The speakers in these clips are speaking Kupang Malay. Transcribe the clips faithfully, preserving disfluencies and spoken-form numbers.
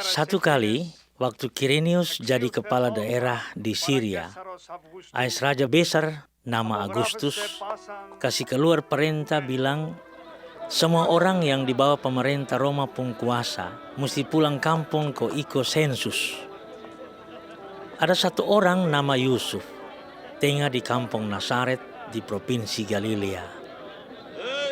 Satu kali, waktu Kirenius jadi kepala daerah di Siria, ais raja besar nama Agustus kasi kaluar parenta bilang, samua orang yang di bawa pamarenta Roma pung kuasa musti pulang kampong ko iko sensus. Ada satu orang nama Yusuf, tenga di kampong Nasaret di propinsi Galilea.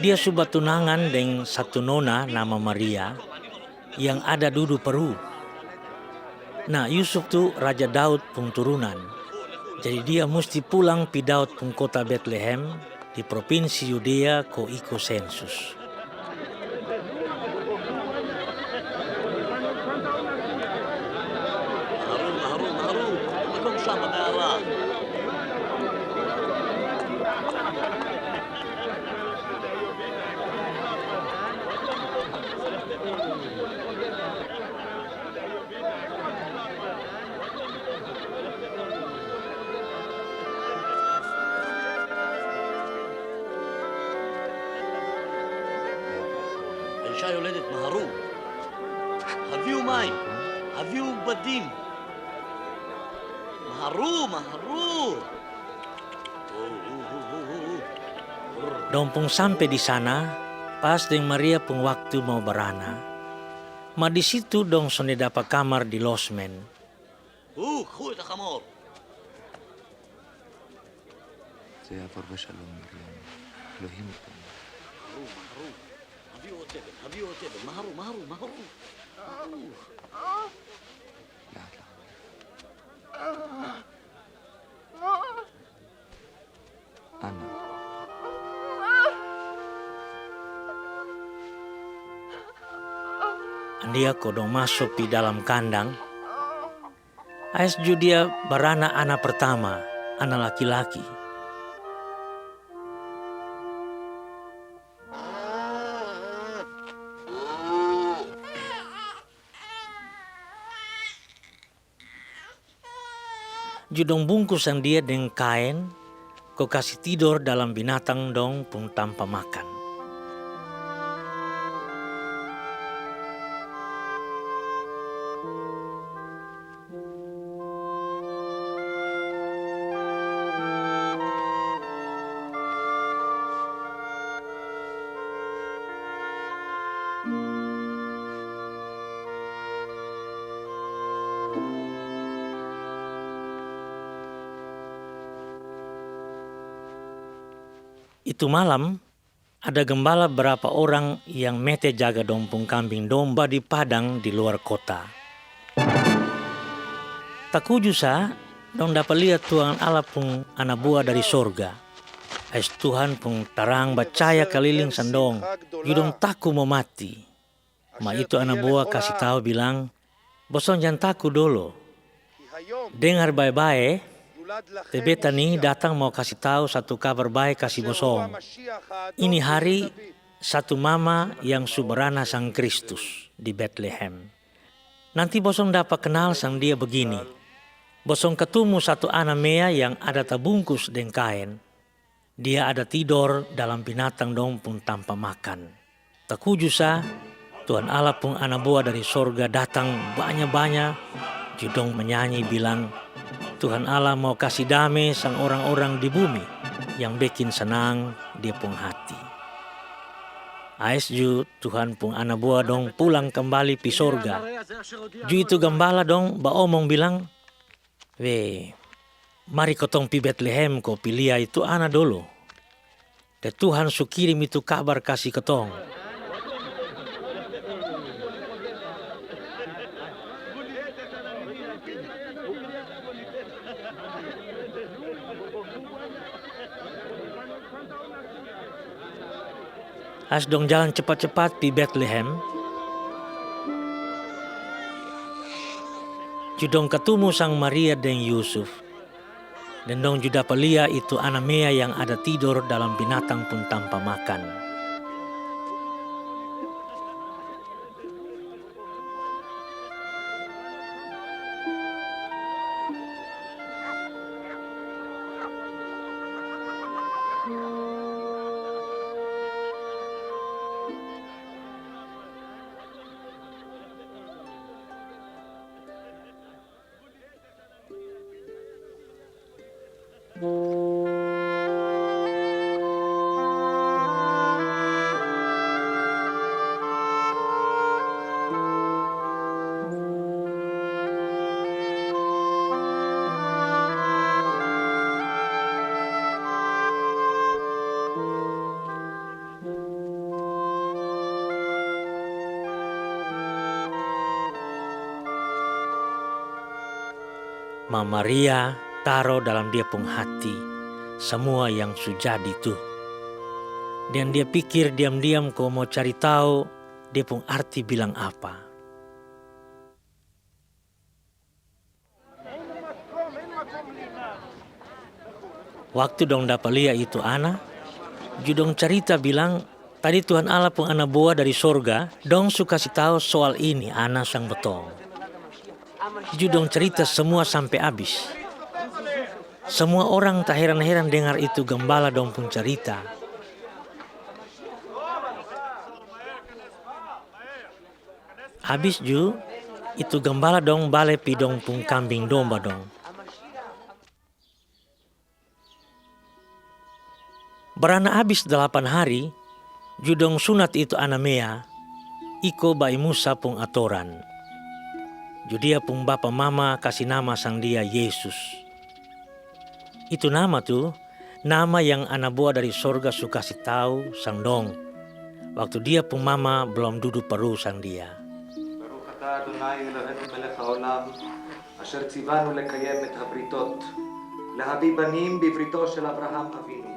Dia su batunangan deng satu nona nama Maria yang ada dudu paru. Na, Yusuf tu Raja Daud pung turunan. Jadi dia musti pulang pi Daud pung kota Betlehem di propinsi Yudea ko iko sensus. האישה יולדת מהרו. הביאו מים, הביאו בדים. מהרו, מהרו. Dong pung sampe di sana, pas deng Maria pung waktu mau barana. Ma di situ dong sonde dapa kamar di losmen. קחו את החמור. זה יעבור בשלום, מרים. אלוהים איתנו. מהרו, מהרו. הביאו עוד תבן, הביאו עוד תבן. מהרו, מהרו, מהרו. לאט, לאט. אנא. Andia ko dong maso pi dalam kandang, ais ju dia barana ana partama, ana laki-laki. Ju dong bungkus sang dia deng kaen, ko kasi tidor dalam binatang dong pung tampa makan. Itu malam, ada gambala barapa orang yang mete jaga dong pung kambing domba di padang di luar kota. Takuju sa, dong dapa lia Tuhan Allah pung ana bua dari sorga. Ais Tuhan pung tarang bacaya kaliling sang dong, ju dong taku mo mati. Ma itu ana bua kasi tau bilang, "Bosong jang taku dolo. Dengar bae-bae, te beta ni datang mau kasi tau satu kabar bae kasi bosong. Ini hari satu mama yang su barana sang Kristus di Betlehem. Nanti bosong dapa kanal sang dia bagini. Bosong katumu satu ana mea yang ada tabungkus deng kaen. Dia ada tidor dalam binatang dong pung tampa makan." Takuju sa, Tuhan Allah pung ana bua dari sorga datang banya-banya, ju dong manyanyi bilang, "Tuhan Allah mau kasi dame sang orang-orang di bumi yang bekin sanang Dia pung hati." Ais ju Tuhan pung ana bua dong pulang kambali pi sorga. Ju itu gambala dong baomong bilang, "We, mari kotong pi Betlehem ko pi lia itu ana dolo. Te Tuhan su kirim itu kabar kasi kotong." Ais dong jalan cepat-cepat pi Betlehem, ju dong katumu sang Maria deng Yusuf. Deng dong ju dapa lia itu ana mea yang ada tidor dalam binatang pung tampa makan. Ma Maria taro dalam dia pung hati samua yang su jadi tu. Deng dia pikir diam-diam ko mau cari tau dia pung arti bilang apa. Waktu dong dapa lia itu ana, ju dong carita bilang, tadi Tuhan Allah pung ana bua dari sorga, dong su kasi tau soal ini ana sang botong. Ju dong carita samua sampe abis. Samua orang taheran-heran dengar itu gambala dong pung carita. Abis ju, itu gambala dong bale pi dong pung kambing domba dong. Barana abis dalapan hari, ju dong sunat itu ana mea, iko bai Musa pung atoran. Ju dia pung bapa mama kasi nama sang dia Yesus. Itu nama tu, nama yang ana bua dari sorga su kasi tau sang dong, waktu dia pung mama blom dudu paru sang dia. ברוך אתה אדוני אלוהינו מלך העולם, אשר ציוונו לקיים את הבריתות, להביא בנים בבריתו של אברהם אבינו.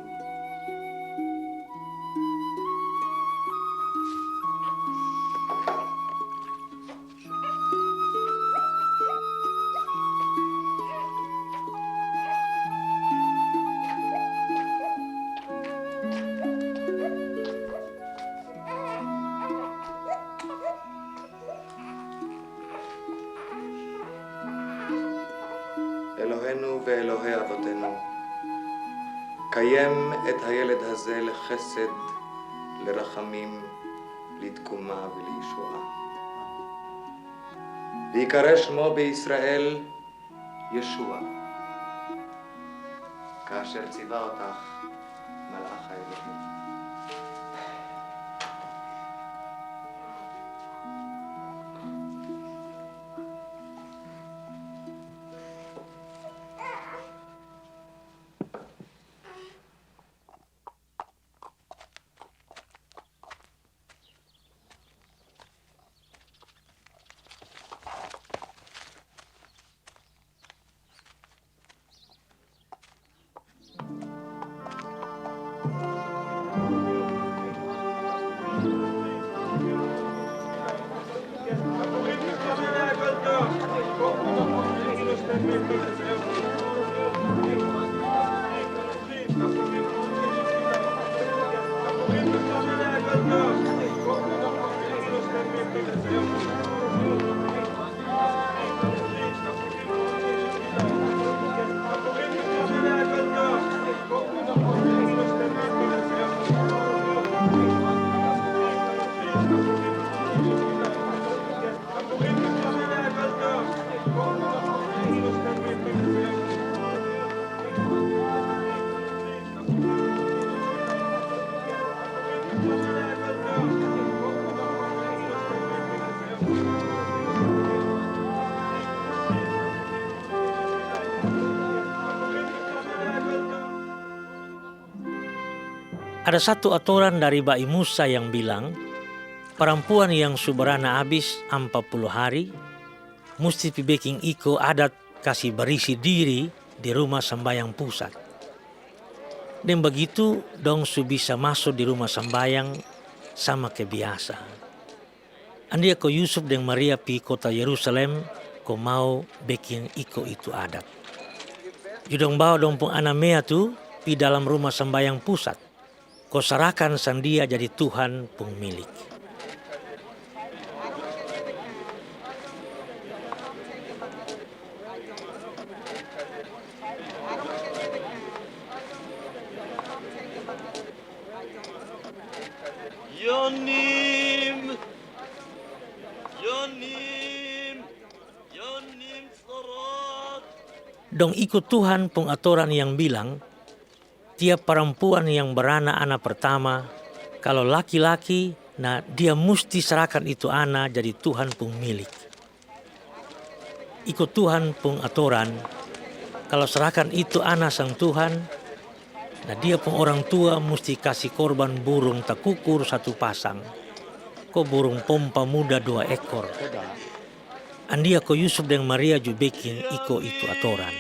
אלוהינו ואלוהי אבותינו, קיים את הילד הזה לחסד, לרחמים, לתקומה ולישועה. ויקרא שמו בישראל ישוע, כאשר ציווה אותך מלאך האלוהים. Ada satu atoran dari bai Musa yang bilang, parampuan yang su barana abis ampa pulu hari, musti pi bekin iko adat kasi barisi diri di ruma sambayang pusat. Deng bagitu, dong su bisa maso di ruma sambayang sama ke biasa. Andia ko Yusuf deng Maria pi kota Yerusalem ko mau bekin iko itu adat. Ju dong bawa dong pung ana mea tu pi dalam ruma sambayang pusat, ko sarakan sang dia jadi Tuhan pung milik. Yonim, Yonim, Yonim Sorot. Dong iko Tuhan pung atoran yang bilang, tiap parampuan yang barana ana pertama, kalo laki-laki, na dia musti sarakan itu ana jadi Tuhan pung milik. Iko Tuhan pung atoran, kalo sarakan itu ana sang Tuhan, na dia pung orang tua musti kasi korban burung takukur satu pasang, ko burung pompa muda dua ekor. Andia ko Yusuf deng Maria ju bekin iko itu atoran.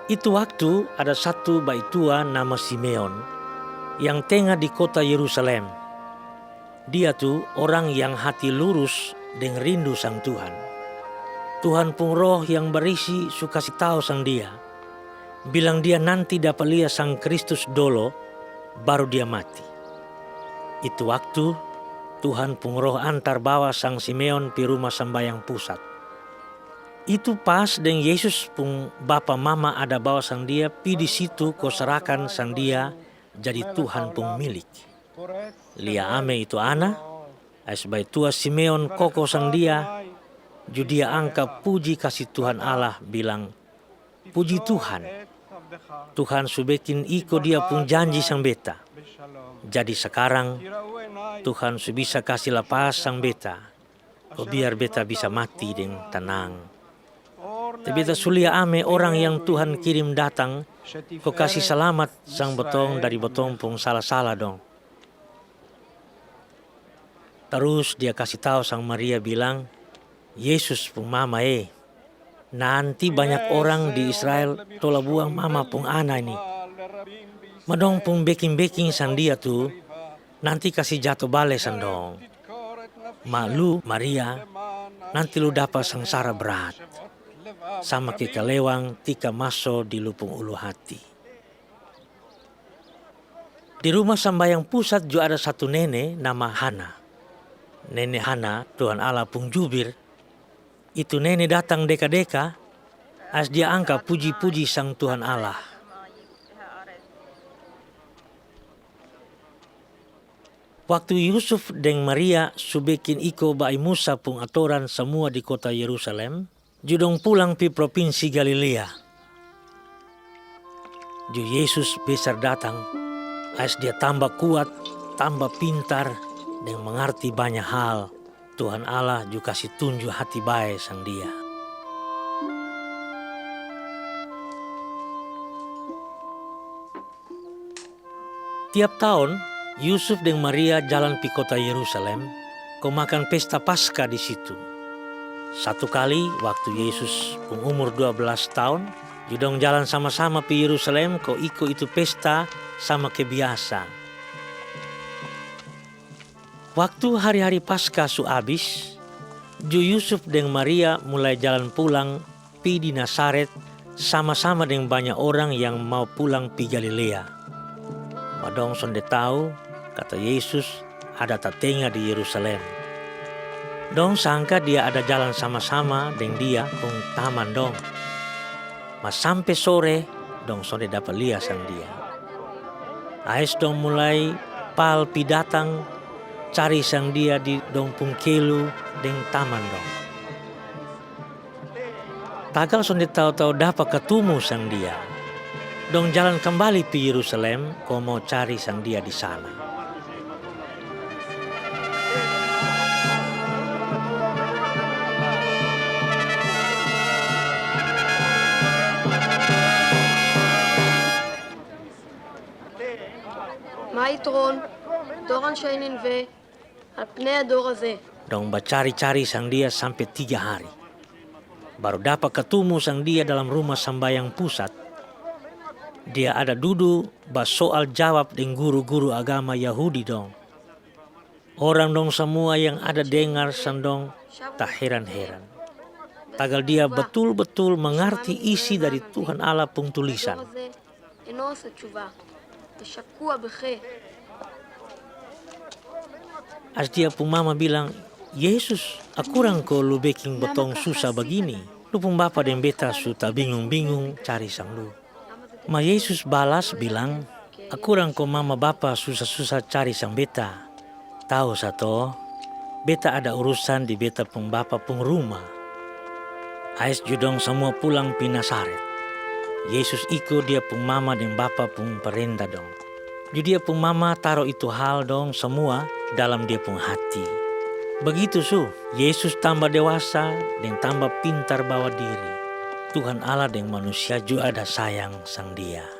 Itu waktu ada satu baitua nama Simeon, yang tenga di kota Yerusalem. Dia tu orang yang hati lurus deng rindu sang Tuhan. Tuhan pung Roh yang Barisi su kasi tau sang dia, bilang dia nanti dapa lia sang Kristus dolo, baru dia mati. Itu waktu Tuhan pung Roh antar bawa sang Simeon pi ruma sambayang pusat. Itu pas deng Yesus pung bapa mama ada bawa sang dia pi di situ ko sarakan sang dia jadi Tuhan pung milik. Lia ame itu ana, ais baitua Simeon koko sang dia, ju dia angka puji kasi Tuhan Allah bilang, "Puji Tuhan, Tuhan su bekin iko dia pung janji sang beta. Jadi sakarang Tuhan su bisa kasi lapas sang beta, ko biar beta bisa mati deng tanang. Tapi beta su lia ame orang yang Tuhan kirim datang ko kasi salamat sang botong dari botong pung sala-sala dong." Tarus dia kasi tau sang Maria bilang, "Yesus pung mama e, nanti banyak orang di Israel tola buang mama pung ana ini. Ma dong pung beking-beking sang dia tu nanti kasi jato bale sang dong. Ma lu, Maria, nanti lu dapa sangsara brat, sama ke kalewang tika maso di lu pung ulu hati." Di ruma sambayang pusat ju ada satu nene nama Hana. Nene Hana, Tuhan Allah pung jubir, itu nene datang deka-deka, ais dia angka puji-puji sang Tuhan Allah. Waktu Yusuf deng Maria su bekin iko bai Musa pung atoran samua di kota Yerusalem, ju dong pulang pi propinsi Galilea. Ju Yesus besar datang, ais dia tamba kuat, tamba pintar, deng mangarti banya hal. Tuhan Allah ju kasi tunju hati bae sang dia. Tiap taon, Yusuf deng Maria jalan pi kota Yerusalem, ko makan pesta Paska di situ. Satu kali, waktu Yesus pung umur dua belas taon, ju dong jalan sama-sama pi Yerusalem ko iko itu pesta sama ke biasa. Waktu hari-hari Paska su abis, ju Yusuf deng Maria mulai jalan pulang pi di Nasaret sama-sama deng banya orang yang mau pulang pi Galilea. Ma dong sonde tau kata Yesus ada tatenga di Yerusalem. Dong sangka dia ada jalan sama-sama deng dia kong taman dong. Ma sampe sore, dong sonde dapa lia sang dia. Ais dong mulai pal pi datang cari sang dia di dong pung kelu deng taman dong. Tagal sonde tau-tau dapa katumu sang dia, dong jalan kambali pi Yerusalem ko mau cari sang dia di sana. מה היתרון? דור אנשי נינווה על פני הדור הזה. Dong bacari-cari sang dia sampe tiga hari. Baru dapa katumu sang dia dalam ruma sambayang pusat. Dia ada dudu basoal jawab deng guru-guru agama Yahudi dong. Orang dong samua yang ada dengar sang dong taheran-heran. Tagal dia batul-batul mangarti isi dari Tuhan Allah pung tulisan. אינו עושה תשובה, ושקוע בחטא. Ais dia pung mama bilang, "Yesus, akurang ko lu bekin botong susa bagini. Lu pung bapa deng beta su tabingung-bingung cari sang lu." Ma Yesus balas bilang, "Akurang ko mama bapa susa-susa cari sang beta. Tau sa to, beta ada urusan di beta pung bapa pung ruma. Ais ju dong samua pulang pi Nasaret." Yesus iko dia pung mama deng bapa pung parenta dong. Ju dia pung mama taro itu hal dong samua dalam dia pung hati. Bagitu su, Yesus tamba dewasa deng tamba pintar bawa diri. Tuhan Allah deng manusia ju ada sayang sang dia.